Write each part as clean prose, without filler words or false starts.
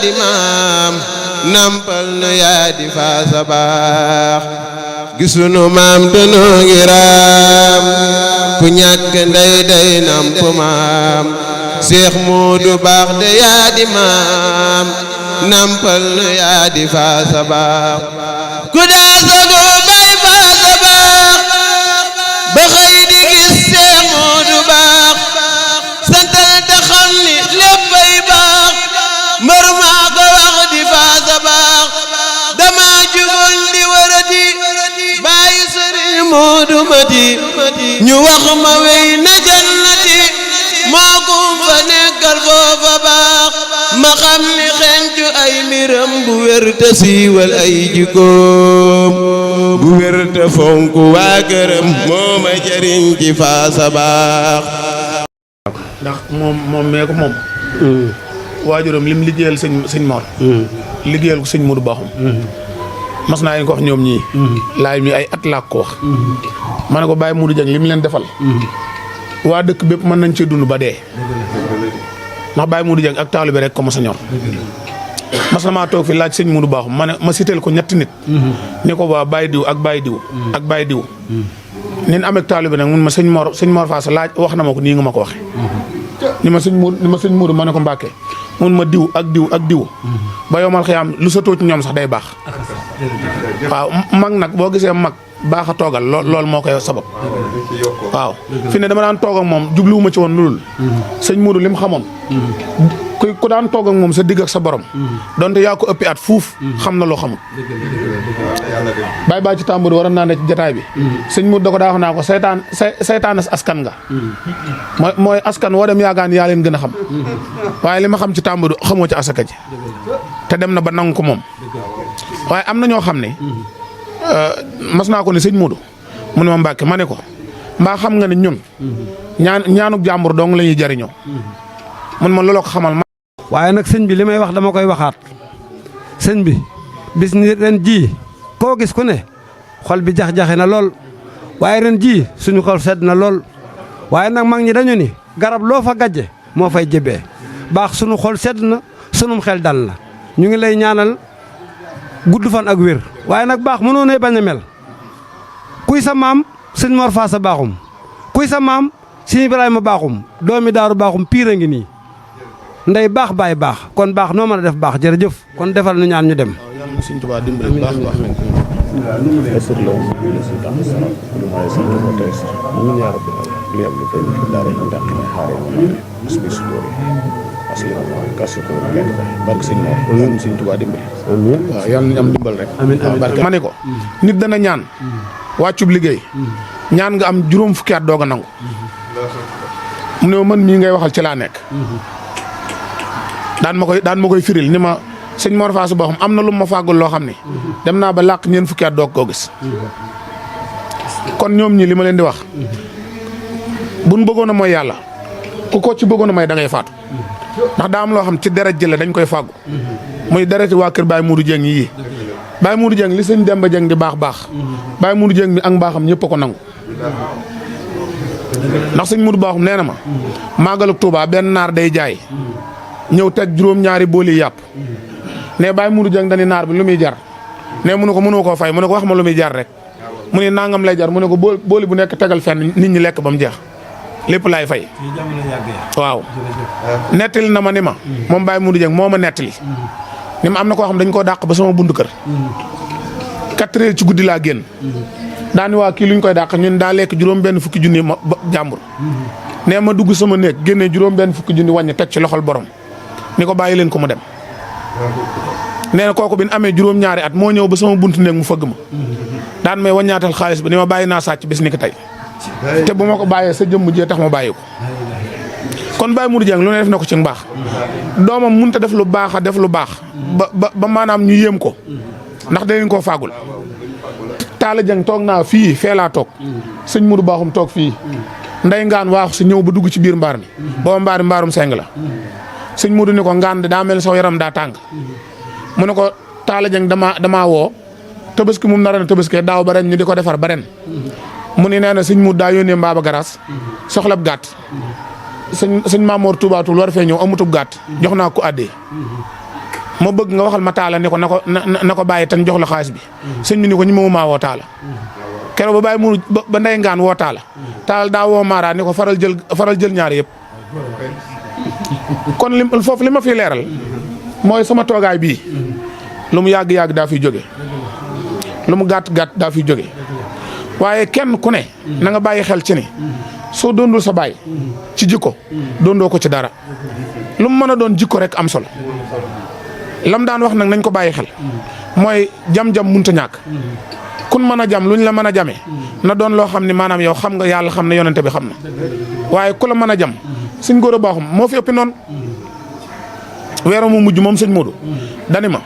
di maam nampal nu yaa di faasa baax gisunu maam danoo ngi raam ku ñàkk ndey day namp maam Seex Moodu baax de yaa di maam nampal nu yaa di faasa baax ku daa sago bay faasa baax ba xëy di gis Seex Moodu baax santal te xam ni léppay baax mbër maa ko wax di faasa baax dama jugoon di warati bàyyi Sëriñ Moodu Mati ñu wax ma wey na jannati moo kum fa nekkal foofa baax ma xam ni xencu ay mbiram bu wér te siiwal ay jikkoom bu wér te fonk waa këram moo ma jëriñ ci faasa baax ndax moom mee ko moom waajuram lim liggéeyal sëñ Mor liggéeyal ko sëñ Modou Bakhoum mas naa leen ko wax ñoom ñii laay mi ay at laa ko wax ma ne ko Baye Modou Dieng lim leen defal waa dëkk bépp mën nañ cee dund ba dee ndax Baye Modou Dieng ak taalibe rek ko ma sa ñor mas na maa toog fi laaj sëñ Modou Bakhoum ma siteel ko ñetti nit ni ko waa Baye diw ak Baye diw ak Baye diw nin amee taalibe nag mun ma sëñ Mor Faasa laaj wax na ma ko nii nga ma ko waxe ni ma sëñ Modou ma ne ko Mbàkke mun ma diw ak diw ak diw ba yomal xiyaam lu sa too ci ñoom sax day baax waaw mag nag boo gisee mag baax a toogal lool moo koy sabab waaw fi ne dama daan toog ak moom jubluwuma ci woon lulul sëñ Modou li mu xamoon ku daan toog ak moom sa digg ak sa borom donte yaa ko ëppi at fuuf xam na loo xamul bàyyi baa ci tàmbali waroon naa ne ci jataay bi sëñ Modou da ko daa wax naa ko saytaan askan nga mooy askan woo dem yaagaan yaa leen gën a xam waaye li ma xam ci tàmbali xamoo ci asaka ji te dem na ba nangu ko moom waaye am na ñoo xam ne mas naa ko ne sëñ Modou mu ne ma Mbàkke ma ne ko mbaa xam nga ne ñun ñaanuk jàmbur dong la ñuy jariñoo mun ma looloo ko xamal waaye nag sëñ bi li may wax dama koy waxaat sëñ bi bis ni ren jii koo gis ku ne xol bi jax-jaxe na lool waaye ren jii suñu xol sedd na lool waaye nag mag ñi dañu ni garab loo fa gajje moo fay jëbee baax suñu xol sedd na sunum xel dal na ñu ngi lay ñaanal gudd fan ak wér waaye nag baax mënoo ne bañ a mel kuy sa maam sëñ Mor Faasa Bakhoum kuy sa maam sëñ Ibrahima Bakhoum doomi Daaru Bakhoum piir a ngi nii ndey baax baay baax kon baax noo mën a def baax jërëjëf kon defal nu ñaan ñu dem. Sëñ Tuubaa dimbali baax baax Sëñ Tuubaa dimbali waaw yàlla nañu am dimbal rek ma ne ko nit dana ñaan wàccub liggéey ñaan nga am juróom fukki at doog a nangu mu ne man mii ngay waxal ci laa nekk daan ma koy firil ni ma sëñ Mor Faasa Bakhoum am na lu ma fàggul loo xam ne dem naa ba làq ñeent fukki at doog koo gis kon ñoom ñi li ma leen di wax buñ bëggoon a mooy yàlla ku ko ci bëggoon a may da ngay faatu ndax daa am loo xam ci deret ji la dañ koy fàggu muy dereti waa kër Baye Modou Dieng yii Baye Modou Dieng li sëñ Demba Dieng di baax baax Baye Modou Dieng mi ak mbaaxam ñëpp a ko nangu ndax sëñ Modou Bakhoum nee na ma màggalug Tuubaa benn naar day jaay ñëw teg juróom-ñaari booli yàpp ne Baye Modou Dieng dañu naar bi lu muy jar ne mu ne ko mënoo koo fay mu ne ko wax ma lu muy jar rek mu ne nangam lay jar mu ne ko booli bu nekk tegal fenn nit ñi lekk ba mu jeex lépp laay fay waaw nettali na ma ni ma moom Baye Modou Dieng moo ma nettali ni ma am na koo xam dañ koo dàq ba sama buntu kër 4 heures ci guddi laa génn daani waa kii luñ koy dàq ñun daa lekk juróom benn fukki junni ma jàmbur nee ma dugg sama néeg génnee juróom benn fukki junni wàññi teg ci loxol borom ni ko bàyyi leen ko mu dem nee na kooku bi ñu amee juróom-ñaari at moo ñëw ba sama buntu néeg mu fëgg ma daan may waññaatal xaalis bi ni ma bàyyi naa sàcc bis ni ko tey te bu ma ko bàyyee sa jëmm jee tax ma bàyyi ko kon Baye Modou Dieng lu ne def na ko ci mbaax doomam mënut a def lu baax a def lu baax ba maanaam ñu yéem ko ndax dañ koo faagul Talla Dieng toog naa fii fee laa toog sëñ Modou Bakhoum toog fii nday ngaan waaxu si ñëw ba dugg ci biir mbaar mi booba mbaarum seng la sëñ Modou ni ko ngaan de daa mel saw yaram daa tàng mu ne ko Talla Dieng damaa woo tabaski moom nar na tabaski daaw ba ren ñu di ko defar ba ren mu ni nee na sëñ Modou daa yónnee mbaaba garaas soxlab gàtt sëñ Mamour Touba Toul war fee ñëw amutub gàtt jox naa ko àddee ma bëgg nga waxal ma taala ne ko na ko bàyyi tan jox la xaalis bi sëñ bi ni ko ñi ma maa woo taala keroog ba bàyyi mu ba ndey ngaan woo taala daa woo Mara ni ko faral jël ñaari yëpp kon foofu li ma fi leeral mooy sama toogaay bii lu mu yàgg-yàgg daa fiy jóge lu mu gàtt-gàtt daa fiy jóge waaye kenn ku ne na nga bàyyi xel ci ni soo doondul sa baay ci jikko doondoo ko ci dara lu mu mën a doon jikko rek am solo lam daan wax nag nañ ko bàyyi xel mooy jam-jam munta ñàkk kun mën a jam luñ la mën a jamee na doon loo xam ne maanaam yow xam nga yàlla xam ne yonente bi xam na waaye ku la mën a jam sëñ Góora Baaxum moo fi ëppi noonu weeru mu mujj moom sëñ Modou dani ma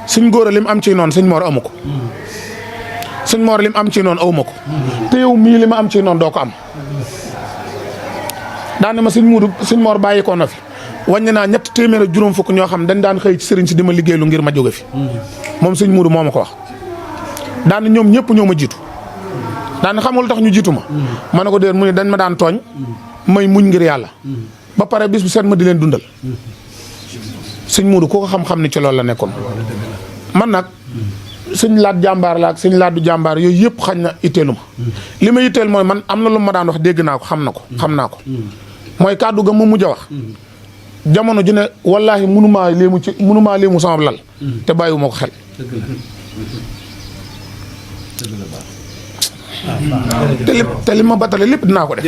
sëñ Góora lim am ci noonu sëñ Mor amu ko sëñ Mor lim am ci noonu awuma ko te yow mii li ma am ci noonu doo ko am daane ma sëñ Modou sëñ Mor bàyyi ko na fi wàññi naa 300 fukk ñoo xam dañ daan xëy ci sëriñ si di ma liggéeylu ngir ma jóge fi moom sëñ Modou moo ma ko wax daan ñoom ñëpp ñoo ma jiitu daan xamul tax ñu jiitu ma ne ko déet mu ne dañ ma daan tooñ may muñ ngir yàlla ba pare bis bu seet ma di leen dundal sëñ Modou ku ko xam-xam ni ci loolu la nekkoon man nag sëñ laat jàmbaar la ak sëñ laat du jàmbaar yooyu yëpp xañ na itteelu ma li ma itteel mooy man am na lu ma daan wax dégg naa ko xam naa ko mooy kàddu ga ma mujj a wax jamono ju ne wallaahi mënumaa léemu sama lal te bàyyiwuma ko xel te li ma batale lépp dinaa ko def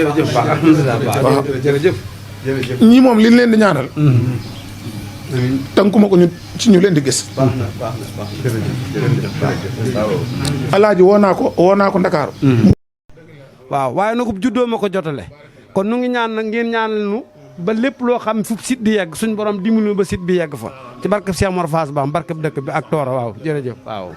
ñii moom li leen di ñaanal tànkuma ko ñu leen di gis alaaji woo naa ko Ndakaaru waaw waaye nag juddoo ma ko jotale kon nu ngi ñaan nag ngeen ñaanal nu ba lépp loo xam fu site di yegg suñ borom dimbali ba site bi yegg fa ci barkeb Cheikh Mor Fass Ba barkeb dëkk bi ak Toora waaw jërëjëf waaw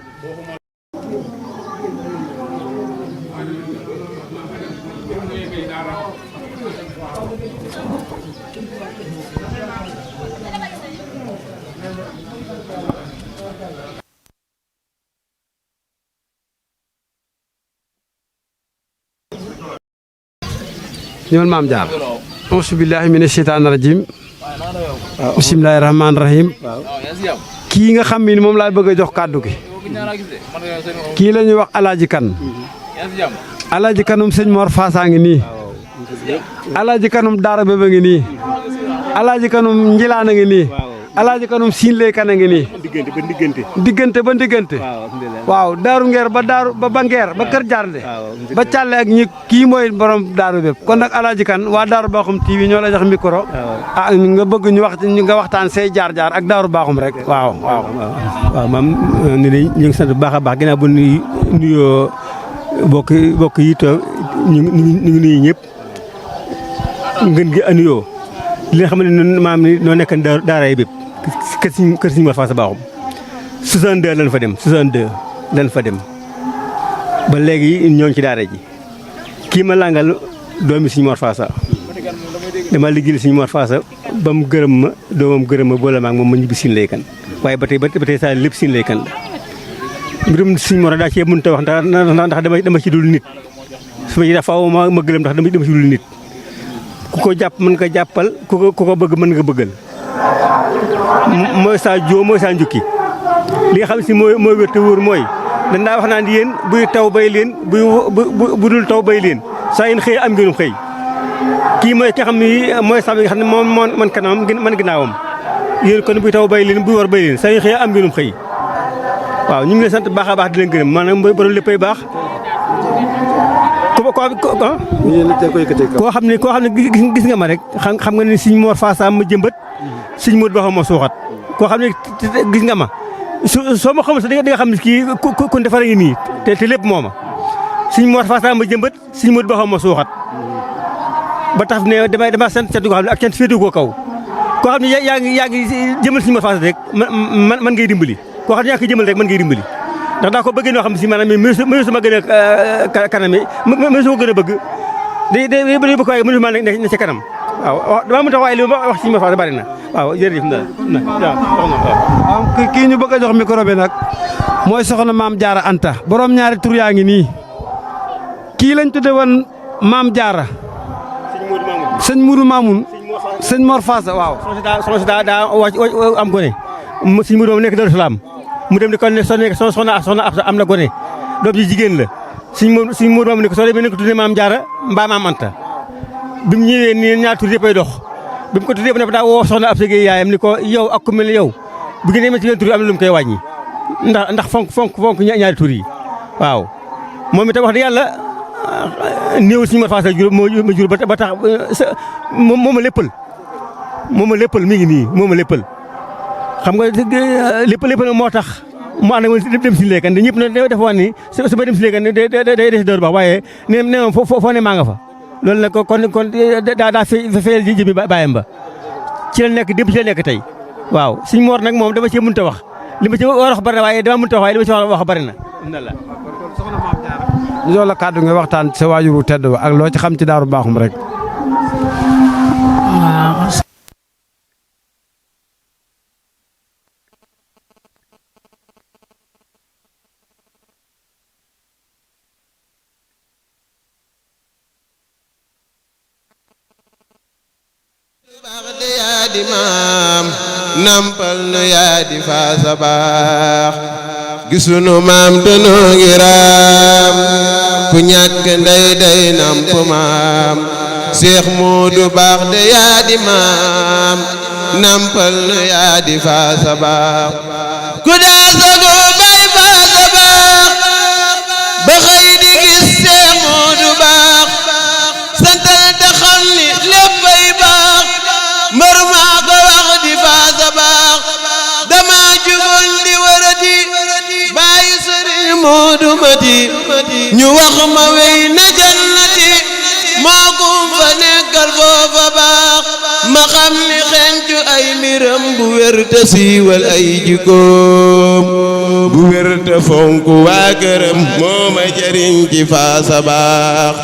ñëwal maam jaar auzu billaahi mina sheytaani rajiim bismillaahi rahmaani rahiim kii nga xam ni moom laa bëgg a jox kàddu gi kii la ñuy wax alaaji kan alaaji kanum sëñ Mor Faasa ngi nii alaaji kanum daara bébé ngi nii alaaji kanum njilaan a ngi nii alaaji kanum siin lay kan a ngi nii diggante ba diggante waaw daaru ngeer ba ngeer ba kër jaarde ba càlle ak ñi kii mooy borom daaru bépp kon nag alaaji kan waa daaru baaxum TV ñoo la jox micro nga bëgg nga waxtaan say jaar-jaar ak daaru baaxum rek waaw maam ni ñu ngi sant bu baax a baax ginnaaw bu nuyoo bokk yi toog ñu ngi nuyu ñëpp ngeen gi anuyoo li nga xam ne maam ni noo nekk daara yi bépp kër Sëñ Mor Fass Baaxum 62 lañ fa dem 62 lañ fa dem ba léegi ñoo ngi ci daara ji kii ma langal doomi Sëñ Mor Fass dama liggéeyal Sëñ Mor Fass ba mu gërëm ma doomam gërëm ma boole ma ak moom ma ñibbi Siin lay kan waaye ba tey saa lépp Siin lay kan la mbirum Sëñ Mor daa cee mënut a wax ndax dama ci dul nit su ma ci def faaw ma gërëm ndax dama ci dul nit ku ko jàpp mën nga jàppal ku ko bëgg mën nga bëggal mooy saa joo mooy saa njukki li nga xam si mooy wér te wóor mooy dañ daa wax naan yéen buy taw bay leen bu dul taw bay leen saa yéen xëy am ngeenum xëy kii mooy ki nga xam ni mooy sax bi nga xam ne moom man kanamam man ginnaawam yéen kon buy taw bay leen buy war bay leen saa yéen xëy am ngeenum xëy waaw ñu ngi leen sant baax a baax di leen gërëm maanaam borom léppay baax koo xam ne gis nga ma rek xam nga ne Sëñ Mor Fass ma jëmbat Sëñ Modou Baaxum ma suuxat koo xam ne gis nga ma soo ma xamul sax di nga xam ne kii ku defar ngi nii te lépp moo ma Sëñ Mor Fass ma jëmbat Sëñ Modou Baaxum ma suuxat ba tax ne dama sant koo xam ne ak cant féetu koo kaw koo xam ne yaa ngi jëmal Sëñ Mor Fass rek man ngay dimbali koo xam ne yaa ngi koy jëmal rek man ngay dimbali ndax daa ko bëggee noo xam ne si maanaam mënu ma gën a kanam mënu ma gën a bëgg day bëgg waaye mënu ma ne ci kanam waaw dama mën tax waaye li ma wax Sëñ Mor Fass bari na waaw jërëjëf waaw kii ñu bëgg a jox micro bi nag mooy soxna maam Jaara Anta borom ñaari tur yaa ngi nii kii lañ tudde woon maam Jaara sëñ Moudou Mamoun sëñ Mor Fass waaw soxna si daa am gone suñu mu nekk Darou Salaam mu dem di ko ne soxna Absa am na gone doom ji jigéen la suñu mu doom ne ko soo demee ne ko tuddee maam Jaara mbaa maam Anta bi mu ñëwee nii ñaar tur yëppay dox bi mu ko tuddee ba ne daa woo soxna Absa Gueye yaayam ni ko yow ak ku mel ni yow bu ngeen demee ci leen tur yi am na lu mu koy wàññi ndax fonk ñaari tur yi waaw moom itam wax dëgg yàlla néew suñu ma faasal jur moo jur ba tax moo ma léppal mi ngi nii moo ma léppal xam nga léppal moo tax mu ànd ak dem si léekan ñëpp na dafa wax ni su ma dem si léekan day des dër baax waaye nee na foo ne maa nga fa loolu nag kon daa fayal ji jëmi bàyyam ba ci la nekk démb ci la nekk tey waaw suñ moor nag moom dama cee mënut a wax li ma ci war a wax bari na waaye dama mënut a wax waaye li ma ci wax bari na ñu jox la kàddu nga waxtaan ci sa waajuru tedd ba ak loo ci xam ci Daaru Bakhoum rek. yaa di maam nampal nu yaa di faasa baax gisunu maam danoo ngi raam ku ñàkk ndey day namp maam Seex Moodu baax de yaa di maam nampal nu yaa di faasa baax ku daa sago bay faasa baax ba xëy di gis Seex Moodu baax santal te xam ni léppay baax mbër maa ko wax di faasa baax dama jugoon di warati bàyyi Sëriñ Moodu Mati ñu wax ma wey na jannati moo kum fa nekkal foofa baax ma xam ni xencu ay mbiram bu wér te siiwal ay jikkoom bu wér te fonk waa këram moo ma jëriñ ci faasa baax